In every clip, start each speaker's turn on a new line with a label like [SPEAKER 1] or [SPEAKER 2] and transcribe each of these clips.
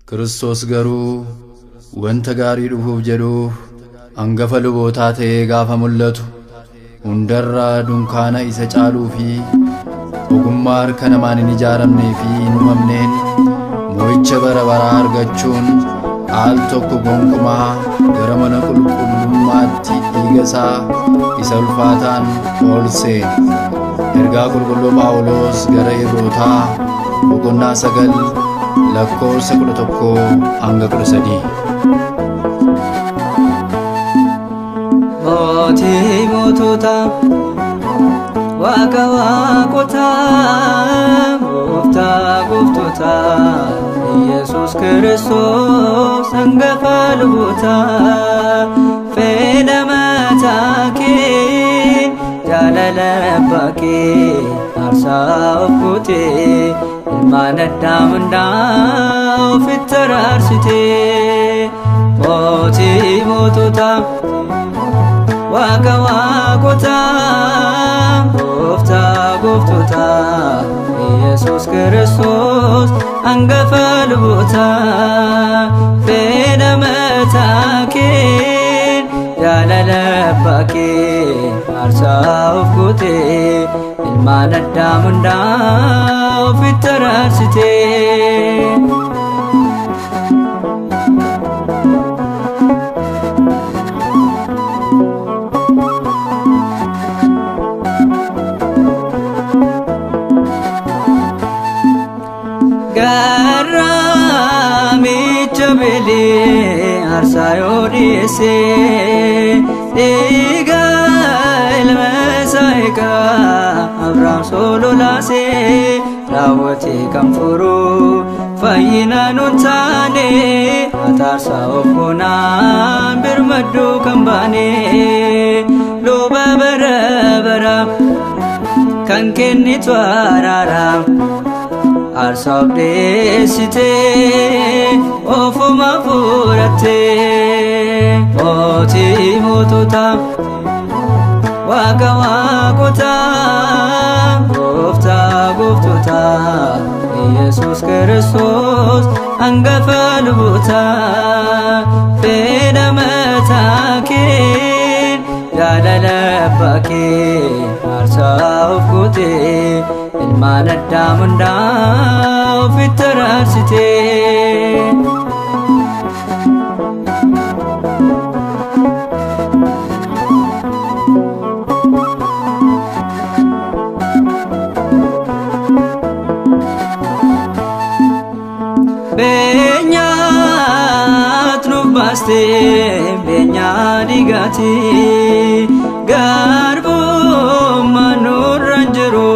[SPEAKER 1] Kiristoos garuu wanta gaarii dhufuuf jedhuuf hangafa lubootaa ta'ee gaafa mul'atu hundarraa dunkaana isa caaluu fi ogummaa harka namaan hin ijaaramnee fi hin uumamneen mo'icha bara baraa argachuun al tokko gonkumaa gara mana qulqullummaatti dhiiga isaa isa ulfaataan ol seene. Ergaa qulqulluu Phaawulos gara Ibrootaa boqonnaa 9 lakkoofsa 11 hanga 13.
[SPEAKER 2] Mootii moototaa, Waaqa waaqotaa, Gooftaa gooftotaa, Yesuus Kiristoos hangafa lubootaa, fedha mataa kee, jaalala abbaa kee, aarsaa of gootee, ilmaan Addaam hundaa ofitti araarsitee. Mootii moototaa, Waaqa waaqotaa, Gooftaa gooftotaa, Yesuus Kiristoos hangafa lubootaa, fedha mataa kee, jaalala abbaa kee, aarsaa of gootee, ilmaan Addaam hundaa ofitti araarsitee. Garraamicha beelee aarsaa yoo dhiyeesse, dhiiga ilma isaa eegaa Abrahaam sololaase, raawwatee kan furu fayyina nun taane, ataarsaa of goonaan birmadduu kan baane, luba bara bara kan kennitu araara, aarsaa of dhiyeessitee ofuma fudhattee. Mootii moototaa, Waaqa waaqotaa, Gooftaa gooftotaa, Yesuus Kiristoos hangafa lubootaa, fedha mataa kee, jaalala abbaa kee, aarsaa of gootee, ilmaan Addaam hundaa ofitti araarsitee. Beenyaat nuuf baastee, beenyaa dhiigaatii, garbummaa nurra hin jiru,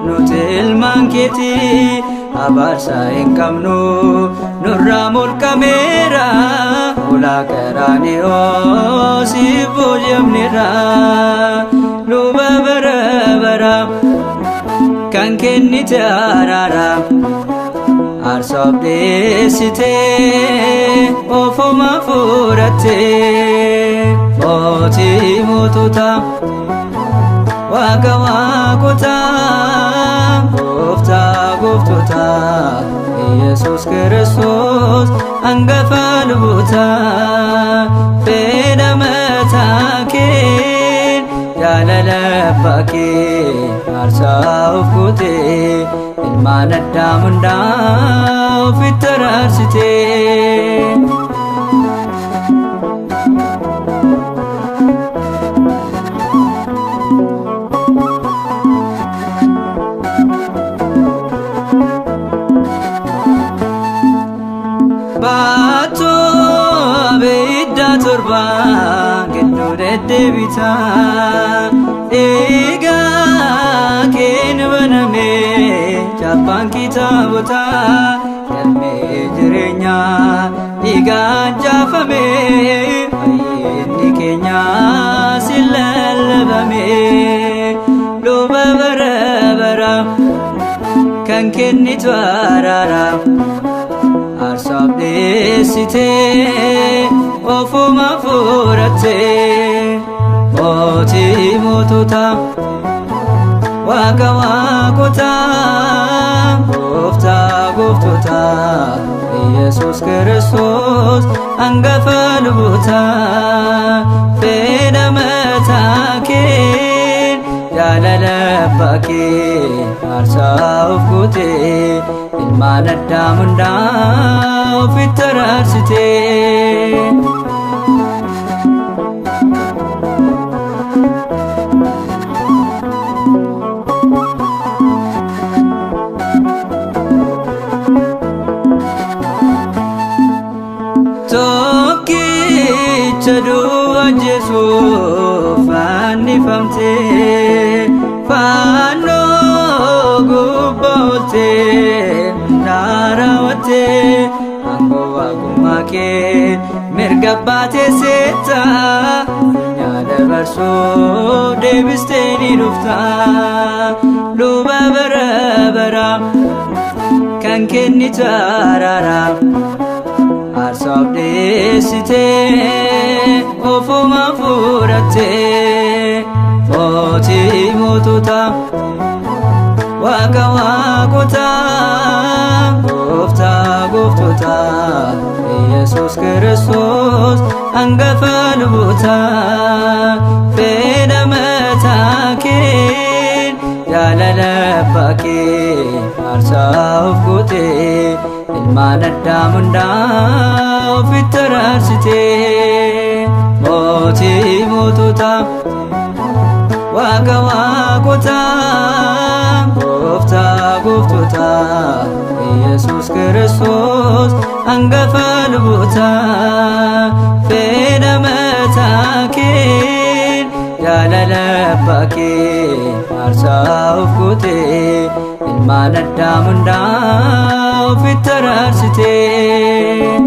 [SPEAKER 2] nuti ilmaan keetii, abaarsa hin qabnu nurraa mulqameera, ulaa qaraani'oo siif booji'amneerra, luba bara bara kan kennite araara, aarsaa of dhiyeessitee ofuma fudhattee. Mootii moototaa, Waaqa waaqotaa, Gooftaa gooftotaa, Yesuus Kiristoos hangafa lubootaa, fedha mataa kee, jaalala abbaa kee, aarsaa of gootee, ilmaan Addaam hundaa ofitti araarsitee. Baattuu abidda torba gidduu deddeebita, dhiiga keen baname chaappaan kitaabota, galmee jireenyaa dhiigaan caafame, fayyinni keenya si lallabame, luba bara bara kan kennitu araara, aarsaaf dhiyeessitee ofuma fudhattee. Mootii moototaa, Waaqa waaqotaa, Gooftaa gooftotaa, Yesuus Yesuus Kiristoos hangafa lubootaa fedha mataa kee jaalala abbaa kee aarsaa of gootee ilmaan addaam hundaa ofitti araarsitee. Tokkicha du'a Jesuuf fannifamtee fannoo gubbaa ooltee raawwattee aangoo waaqummaa kee mirga baatee seetta addunyaa dabarsuu deebistee ni dhufta luba bara bara kan kennitu araara. Aarsaaf dhiyeessitee ofuma fudhattee mootii moototaa waaqa waaqotaa gooftaa gooftotaa Yesuus Kiristoos hangafa lubootaa fedha mataa kee jaalala abbaa kee aarsaa of gootee ilmaan addaam hundaa ofitti araarsitee mootii moototaa waaqa waaqotaa gooftaa gooftotaa Yesuus Kiristoos hangafa lubootaa fedha mataa kee jaalala abbaa kee aarsaa of gootee ilmaan addaam hundaa ofitti araarsitee.